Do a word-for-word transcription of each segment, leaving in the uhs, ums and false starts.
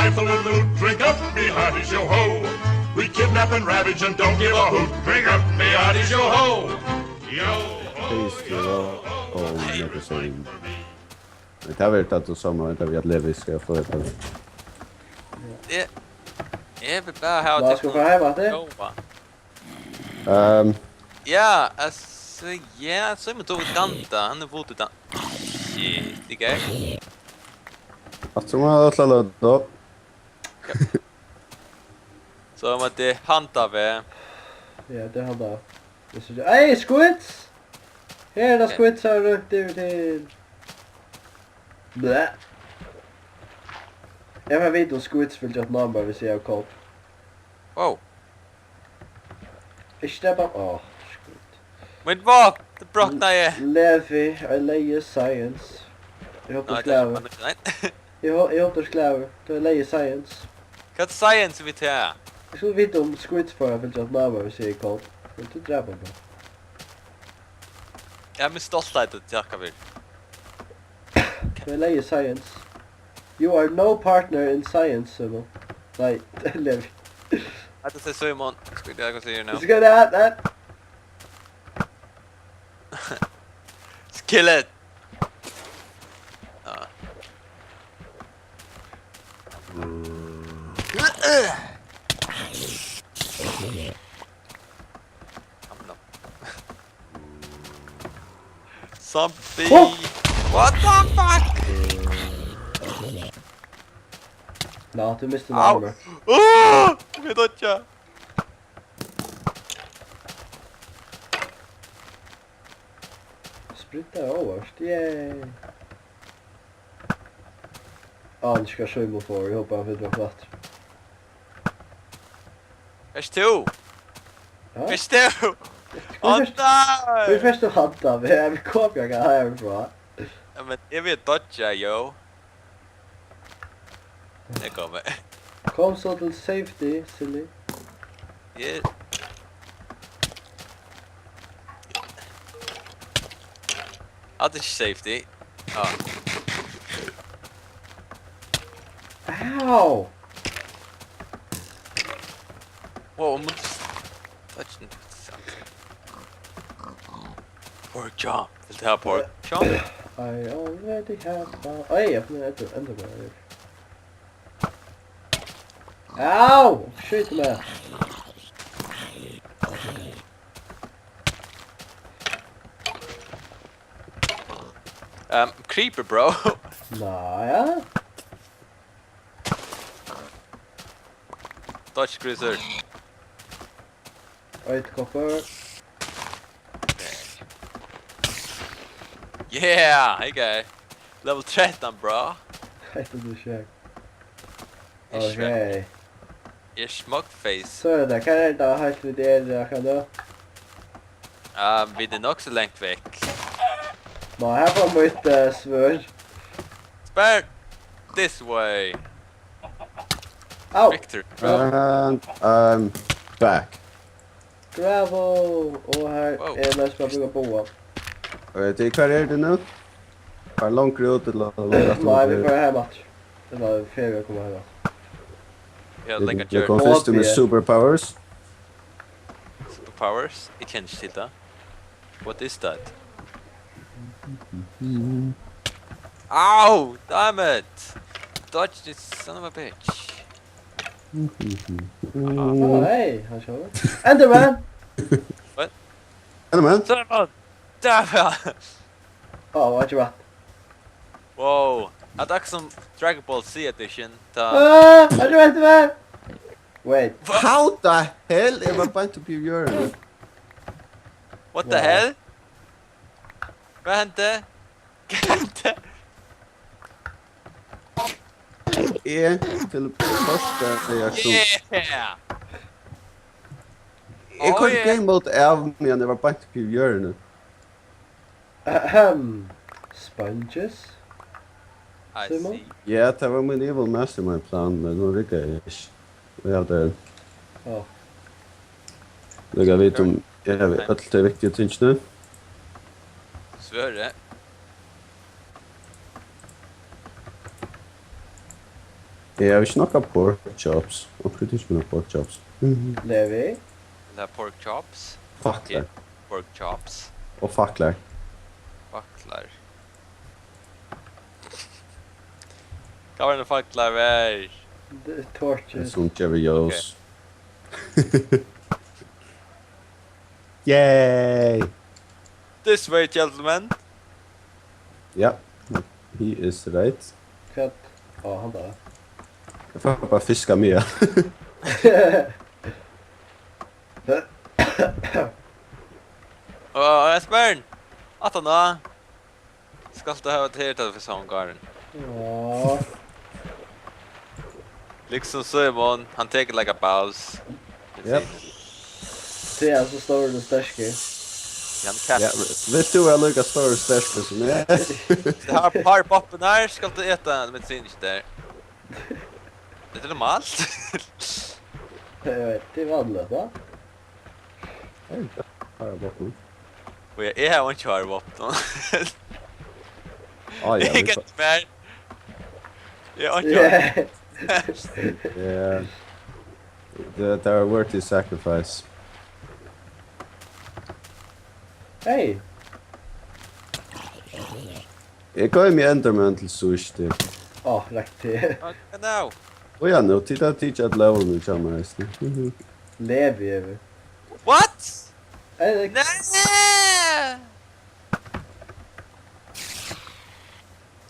If a little loot, drink up, me hearty yo ho. We kidnap and ravage and don't give a hoot. Drink up, me hearty yo ho. Yo ho, Peace, yo ho. Og nøkur sum, men tað verður tað sama, tað við at Levi skal fáa tað. Eg, eg vil bara hava Hvat skal fara heim aftur? Góða. Ehm, Ja, altso, ja, so er man dårligt ganta. Han er våt utan. Shit, det er galt. At som har slå då. Så man det hanta við. Ja, tað er hann tá. Eg síggi, ei, squids! Her er tað squids, har er røkt yvir til. Blæ. Eg fái vita um squids vil gera ná mær, hvis eg havi kopp. Wow. Ikki tað bara, áh, skit. Mítt vopn, tað brotnaði. Levi, eg legði science. Eg hopi Nei, tað er sklavi. Bara nýtt, nei. Eg ho-, eg hopi sklavi. Tað er legði science. Hvat er science við tað? Eg skuldi vita um squids fóru at fylgja ná mær, hvis eg kom. Men tú drap hann bara. Eg er mest stolt av tað, takk fyri. Tað er legði science. You are no partner in science, Simon. Nei, Levi. Hetta er Simon. Skal eg gera hvat eg geri nú? Skal eg gera tað? Kill it! Ja. Kom nå. Zombie! Åh! What the fuck? Ná, tú misti Au! Armor. Åh! Eg dodja! Sprinta er óvart, yay! Á, hann skal Simon fáa, eg hopi hann fer droppa aftur. Ert tú? Hæ? Ert tú? Hví Ó fert-, nei! Hví fert tú handa meg? Eg vil koma meg herfrá. Ja, men eg vil dodja, yo. Eg komi. Kom so til safety, silly. Eg Hatta er ikki safety. Ah. Au! Wow, I'm just touching something. Pork chop. Vilt tú hava pork chop? I already have a, oj, eg fann enda, enda bara. Au! Skjut meg. Um, creeper, bro. Nei, ja. Dodge, Cruiser. Eitt kopper. Yeah, hey guy. Level trettan, bro. Hetta er sjúkt. Eg er Ok. Eg er smugface. So er tað, hvat er tað heilt við tær akkurát nú? Ah, vit eru nokk so langt vekk. Ná, her fær mítt, eh, svørð. Spare this way. Au! Victor. And I'm back. Bravo! Og her Wow. er næst bara brúka boga. Eh, til hvar er det nå? Var det langt ut, eller langt Nei, vi ut? Fara heim aftur. Ella fara at koma heim aftur. Ja, Vit, like a vit jerk. Kom fyrst med Hopi. Superpowers. Superpowers? Eg kenni ikki til tað. What is that? Ow! Damn it! Dodge this son of a bitch. Ó, hey, hann sjálvur. Enderman! What? Enderman? Son of a... Damn it! Ó, what you want? Wow, at akkurát sum Dragon Ball Z Edition, tá Ah, hann er eftir mær! Wait. How the hell? Eg var beint uppi í jørðini. What the Wow. hell? Hvat hendi? Hvat hendi? Eg teleporta, eg kom Yeah! Eg Oh, koyrdi yeah. game mode av, meðan eg var beint uppi í jørðini. Ahem. Sponges? I Simon? See. Ja, tað var mín evil mastermind plan, men hon riggaði ikki. Og eg havi Á. Líka vit um, eg havi øll tey viktigu tingini. Svørði. Eg havi ikki nakað pork chops. Okur tykir ikki nakað pork chops. Mhm. Levi? Vil ha pork chops? Faklar. Pork chops. Og faklar. Faklar. Hvat var det faklar var? D- Torture. Sum gevur ljós. Yay! This way, gentlemen. Ja, he is right. Hvat? Á, hann bara. Eg fari bara at fiska meira. Og Esbern, aftan á. Skalt tú hava til at fáa garðin. Ja. Liksom Simon, hann tekur like a boss. Yep. Tað er so stórur og sterkur. Hann Ja, katt. vilt tú vera líka stórur og sterkur sum eg? Har, har boppen her, skal du äta medisin ikke der. Det er normalt. Eg veit, tað er vanligt, va? Hey, har er boppen. Og jeg, jeg har jo ikke har boppen. Ah, ja, Jeg vi kan får, ikke mer. Jeg har ikke har. Yeah. yeah. Det, det er worth the sacrifice. Hey. Eg goymi Enderman til síðst. Á, rakti. Fuck now. Og ja, nú, tit hava tikið at level nú, hjá mær, eisini. Mhm. Levi yvir. What? Hey, Nei!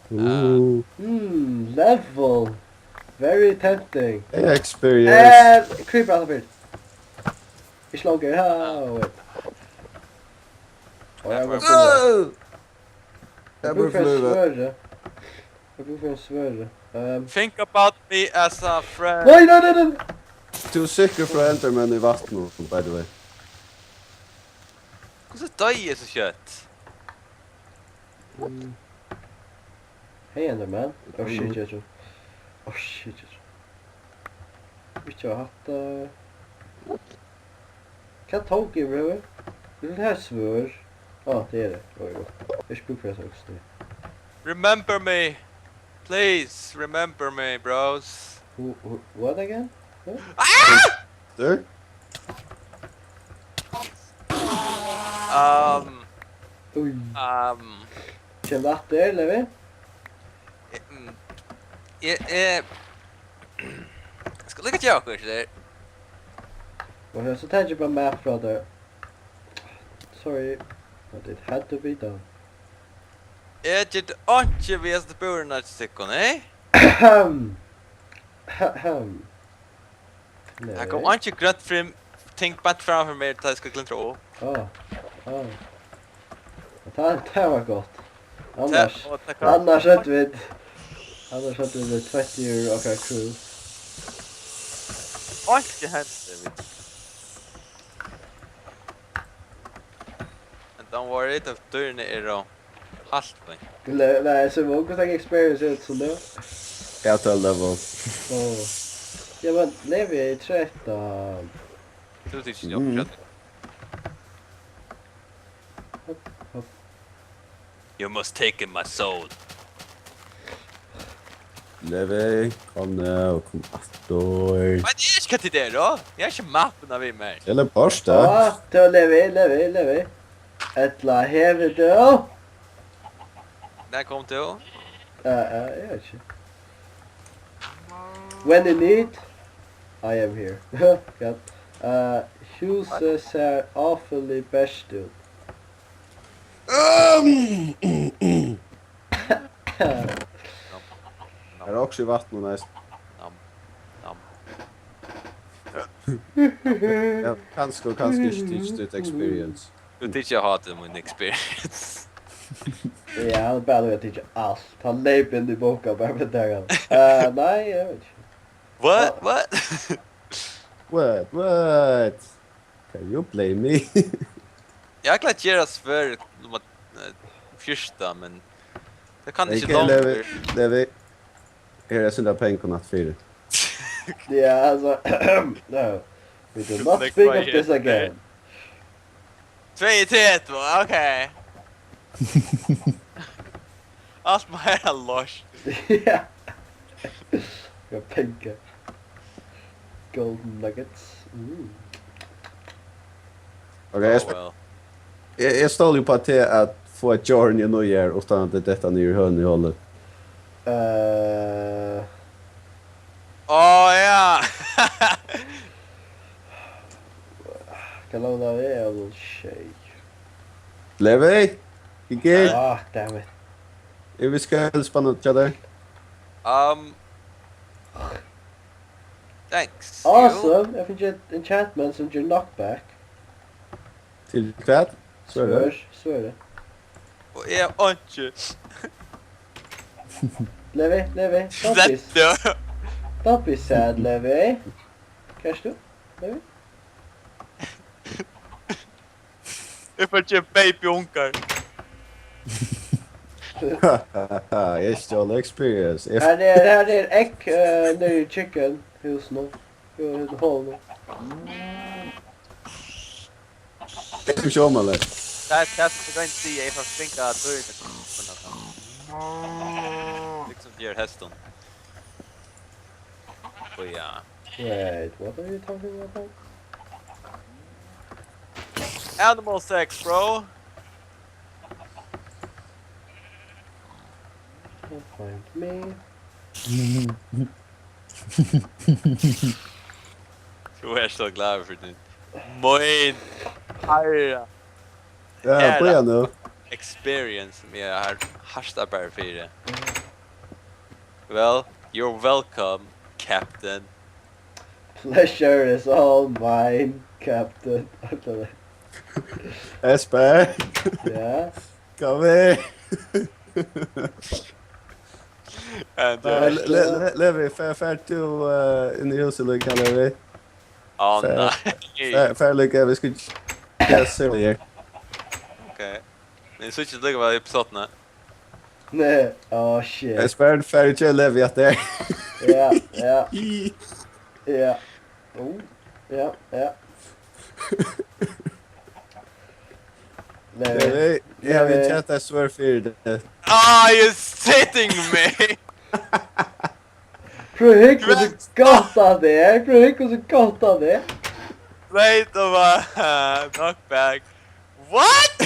Uh, Mm, level. Very tempting. hey, experience. Eh, creeper, hann er fyrt. Ikki langur. Ha, wait. Ó, eg Takk var for full. Åh! Eg Jeg brúk blir fyri ein flyvet. svørð. Eg brúk fyri ein svørð. Um, Think about me as a friend. Nei, nei, nei, nei. Du er sikker fra Enderman i vattnet, by the way. Hvordan døy er så kjøtt? Mm. Hey, Enderman. Oh shit, jeg tror. Oh shit, jeg tror. Ikke ha hatt det. Hva tok jeg, bror? Vil du ha svørð? Á, det er det. Oi, oi. Jeg skal bruke det også. Remember me. Please, remember me, bros. Who, who, what again? Du? Um, Ui. um, Kjem det etter, Levi? mm, jeg, jeg, skal lykke til akkurat der. Og her så tenker jeg bare map fra der. Sorry, but it had to be done. Jeg gjør det ikke ved at bor i Norge, eh? Ahem. Ahem. Jeg kan ikke grønt frem, ting bare framfor meg, da jeg skal klintre opp. Á, á. Og tað, tað var gott. Annars, Ta-, og ta-, annars høvdu vit, annars høvdu vit tveitt yvir okkara crew. Oi, ikke helt det, vet du. And don't worry, de dørene er jo halvt på. Nei, nei, so vit kunnu taka experience út sum nú. Ja, tólv level. Á. Ja, men Levi er trettan. Du tykker ikke Mm. jobb, You must take in my soul. Levi, kom nú, kom aftur. Men det er ikke hva til det, da. Jeg er ikke mappen av meg. Teleport, da. Á, tað var Levi, Levi, Levi. Ella hevur tú? Der kom du. Ja, ja, eg veit ikki. When in need, I am here. God. Uh, Hughes ser awfully best ut. Um, mm, mm. Er tað også í vatninum næst? Nam, nam. Ja, kanska og kanska ikki teach to experience. Du tykker jeg har hatt min experience. Ja, hann bara veit ikki alt. Hann leyp inn í boka bara við tað. Uh, nei, eg veit ikki. What? What? What, what? Can you blame me? Jeg har klart gjort svørð nummer eh, fjorten, men det kan ikke Ok, Levi, langt. Levi. Her er sindur pengar natt fyri. Ja, altså, no. We do not speak of this again. Två i tre, två, okej. Allt mer er lost. Ja. Got pengar. Golden nuggets. Mm. Okay, jeg, spør, jeg, jeg stoler jo på at til at få et journey nå her, uten at det detter ned i hønen i holdet. Uh, Åh ja! Kan låna det, jag vill tjej. Levi? Kiki? Ah, damn it. Er vi skal spenne til deg? Um, thanks. Awesome. Jeg fikk et enchantment som gjør knockback. Til hva? Svørð? Svørð, svørð. Og eg har ikki. Levi, Levi, don't be, Slett. Don't be sad, Levi. Hva er du? Levi? Eg fari at gera baby ungar. Haha, jeg stjal experience. Jeg Her er, her er egg uh, nede i chicken hus nå. Jo, i hall nå. fikk ikke om, eller? Tað er tað sum eg royndi at siga, eg fari at springa dýrini. Liksom ger hestin. Og ja. Wait, what are you talking about? Animal sex, bro. Can't find me. Tú ert so glaður fyri tín. Mín herra. Ja, bíða nú. Experience sum eg har harsta bara fyri. Well, you're welcome, Captain. Pleasure is all mine, Captain. Espen, Ja. kom við. And, Eh, uh, Le- Le- Le- Levi, fer, fer tú eh, inn í húsið líka, Levi? oh, Fer- nei. Fer, fer líka, vi skal ikke se det her. Ok. Men eg síggi ikki lukka í episodini. Nei, oh shit. Espen, fer ikke Levi at det. Ja, ja, ja. Oh, ja, ja. Nei, Levi, jeg har en chat, jeg svør for det. Are you shitting me? Prøv at hygge, hvor så godt det er. Prøv at hygge, hvor så godt det er. Wait a minute. Knockback. What?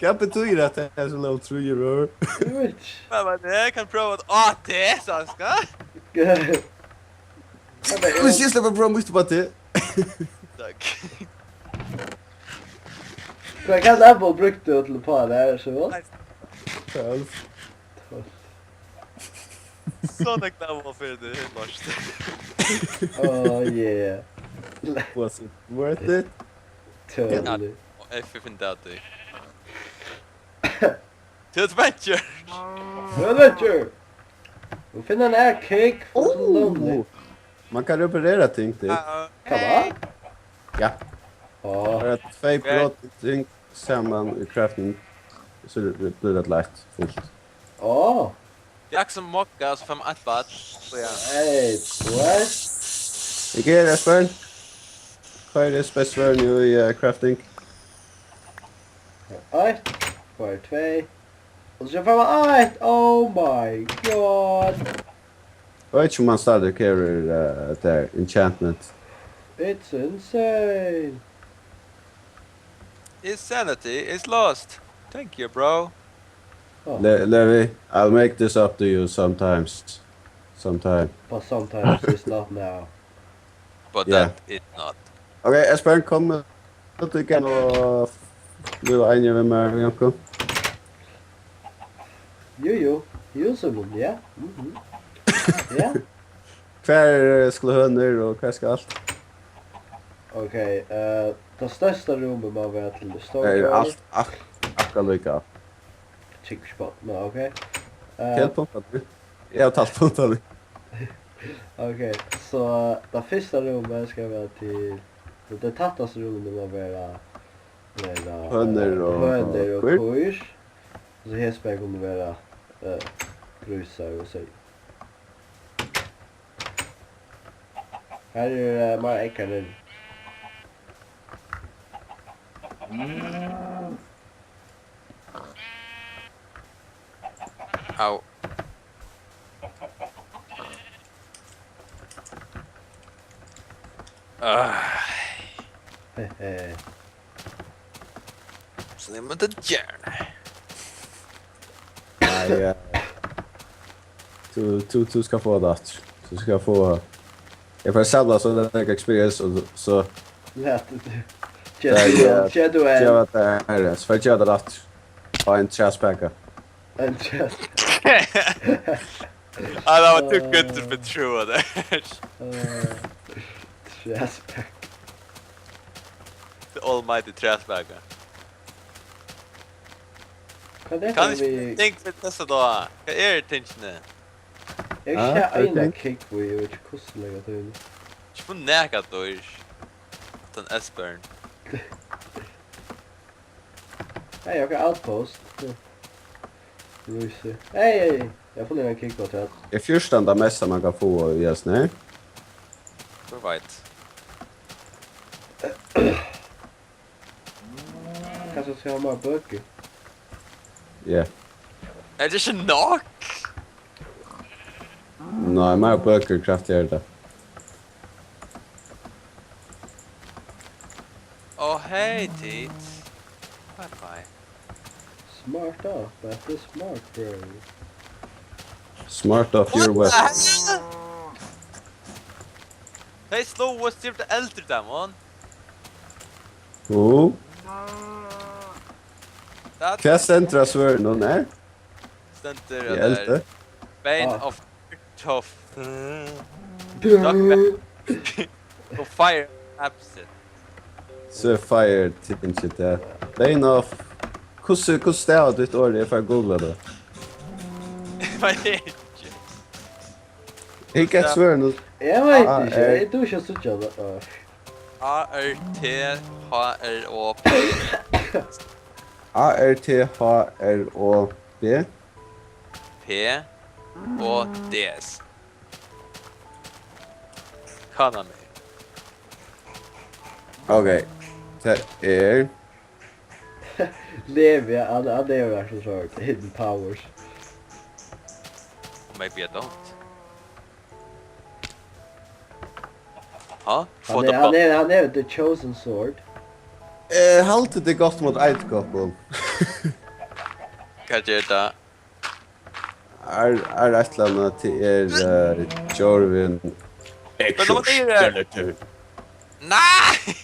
Hva betyr at det er så lavt true error? Jeg vet ikke. Men, men det kan prøve at... Åh, det er så skal. Hvis jeg slipper prøve mye på det. Takk. Hva, hva level brukte du til å på det her, så? Tolv. Sånn er det var for det helt lost. Oh yeah. Was it worth it? Totally. Og F F en daddy. To adventure! Adventure! Hun finner en air cake for the lonely. Oh, man kan reparere ting til. Uh, Hva da? Ja. Åh, Bare två brot ting sammen i crafting. Så det blir det lett fullt. åh. Det er ikke som mokka, så fem ett bad. Så ja. Hey, what? Ikke er Espen? Hva er det spesielt nå i eh, crafting? Eitt, bare tvei. Og så får man eitt. Oh my god. Jeg vet ikke om man stadig krever uh, det er enchantment. It's insane. His sanity is lost. Thank you, bro. Oh, Le Levi, I'll make this up to you sometimes. Sometime. But sometimes it's not now. But Yeah. That is not. Ok, Espen, kom med at du kan og bli enig med meg, Janko. Jo, jo. Jo, Simon, ja. Mhm. Ja. Hva er eh, skal høner, og hva skal alt? Ok, eh, det største rummet må være til Det er storage. alt, alt, akkurat lika. Kikk ikke på, men ok. Eh, Helt pumpet. Jeg har talt pumpet. Ok, så det første rummet skal være til... Det, det tetteste rummet må være... være Høner og høner og kýr. Kýr. Og så her skal kunne være uh, grisar og sau. Her er uh, mer egg her nede. Au. Ah. Hehe. So eg mátti gera. Nei, ja. Tú, tú, tú skal fáa tað aftur. Tú skal fáa. Eg fái samla so nógv experience og so. Ja, tú, tú. Tað er, ja, Shadow Hand. Geva tær, ja, so fái eg geva tær aftur. Fá ein træspaka. Ein træspaka. Ah, tað var too good to be true, tað. Ah, træspaka. The almighty træspaka. Hvat er Kann tað ikki við ting við tessa tá? Hvat er tingini? Eg Ha? sá Hvat er eina ting? Kúgvu, eg veit ikki hvussu leingi tað er. Ikki funnið nakað dýr. Tann Esbjørn. Hey, okkara outpost. Lýsi. Hey, hey, eg havi funnið eina kúgvu afturat. Er fjúrtan tað mesta, man kann fáa í hesum her? Hvør veit? Kanska skal hava meira bøkur. Ja. Er tað ikki nokk? Nei, meira bøkur, kraftigari tað. Ó, hey, tit. Bye bye. Smart up at the smart brain. Smart up your weapon. What the hell? Tey sláa styrta eldur, demon. Ó. Hvat stendur á svørðinum her? Stendur Í eldi? Bane Ah. of Tough. Dark Bane. Og Fire Absent. So fire tingið tað. Bane of. Hvussu, hvussu stavar tú orðið? Eg fari at googla tað. Veit ikki. Hygg at svørðinum. Eg veit Ah, ikki. eh. Eg dugi ikki at síggja tað. Ah. A R T H R O P. A R T H R O P. P O D S. Kanami. Ok. Tað er Levi, hann, hann hevur vaksin sort hidden powers. Maybe I don't. Ha? Hann Fóta er, hann bá- er, hann er the chosen sword. Eh, haldi tað gott móti eidikoppum. Hvat ger tað? Er, er eitt eller annað til er, eh, Jorvin Men nú er, eh, Exoskeleton. Nei!